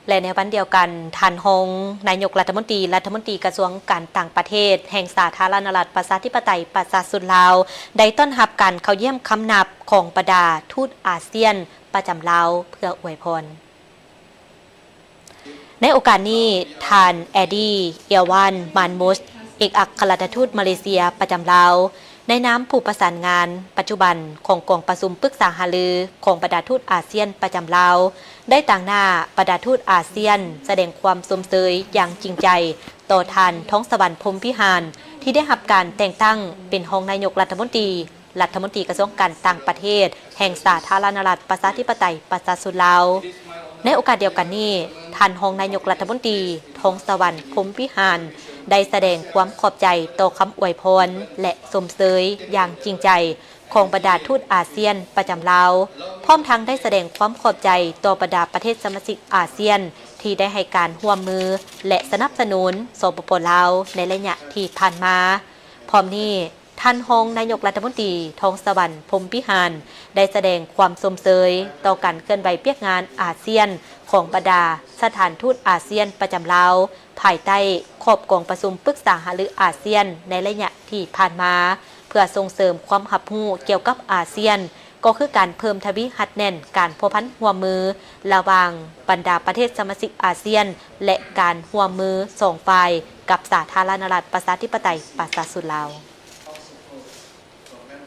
ແລະ ໃນວັນດຽວກັນ, ທ່ານຮອງນາຍົກລັດຖະມົນຕີ, ລັດຖະມົນຕີກະຊວງການຕ່າງປະເທດ ແຫ່ງສາທາລະນະລັດ ປະຊາທິປະໄຕ ປະຊາຊົນລາວ ໄດ້ຕ້ອນຮັບການເຂົ້າຢ້ຽມຄຳນັບຂອງບັນດາທູດອາຊຽນປະຈຳລາວ ເພື່ອອວຍພອນ. ໃນໂອກາດນີ້, ທ່ານ ແອດີ ເອຍວານ ມານມຸສ ເອກອັກຄະລັດຖະທູດມາເລເຊຍປະຈຳລາວ, ໃນນາມຜູ້ປະສານງານປັດຈຸບັນຂອງກອງປະຊຸມປຶກສາຫາລືຂອງບັນດາທູດອາຊຽນປະຈຳລາວ, ໄດ້ຕາງໜ້າບັນດາທູດອາຊຽນສະແດງຄວາມຊົມເຊີຍຢ່າງຈິງໃຈຕໍ່ທ່ານ ທອງສະຫວັນ ພົມພິຫານ ທີ່ໄດ້ຮັບການແຕ່ງຕັ້ງເປັນຮອງນາຍົກລັດຖະມົນຕີ, ລັດຖະມົນຕີກະຊວງການຕ່າງປະເທດ ແຫ່ງສາທາລະນະລັດ ປະຊາທິປະໄຕ ປະຊາຊົນລາວ. ໃນໂອກາດດຽວກັນນີ້, ທ່ານຮອງນາຍົກລັດຖະມົນຕີ ທອງສະຫວັນ ພົມພິຫານ ໄດ້ສະແດງຄວາມຂອບໃຈຕໍ່ຄຳອວຍພອນ ແລະ ຊົມເຊີຍຢ່າງຈິງໃຈຂອງບັນດາທູດອາຊຽນປະຈຳລາວ, ພ້ອມທັງໄດ້ສະແດງຄວາມຂອບໃຈຕໍ່ບັນດາປະເທດສະມາຊິກອາຊຽນ ທີ່ໄດ້ໃຫ້ການຮ່ວມມື ແລະ ສະໜັບສະໜູນ ສປປ ລາວ ໃນໄລຍະທີ່ຜ່ານມາ. ພ້ອມນີ້, ທ່ານຮອງນາຍົກລັດຖະມົນຕີ ທອງສະຫວັນ ພົມພິຫານ ໄດ້ສະແດງຄວາມຊົມເຊີຍຕໍ່ການເຄື່ອນໄຫວວຽກງານອາຊຽນຂອງບັນດາສະຖານທູດອາຊຽນປະຈຳລາວ ພາຍໃຕ້ຂອບກອງປະຊຸມປຶກສາຫາລືອາຊຽນໃນໄລຍະທີ່ຜ່ານມາ, ເພື່ອສົ່ງເສີມຄວາມຮັບຮູ້ກ່ຽວກັບອາຊຽນ, ກໍຄືການເພີ່ມທະວີຮັດແໜ້ນການພົວພັນຮ່ວມມືລະຫວ່າງບັນດາປະເທດສະມາຊິກອາຊຽນ ແລະ ການຮ່ວມມືສອງຝ່າຍກັບສາທາລະນະລັດ ປະຊາທິປະໄຕ ປະຊາຊົນລາວ.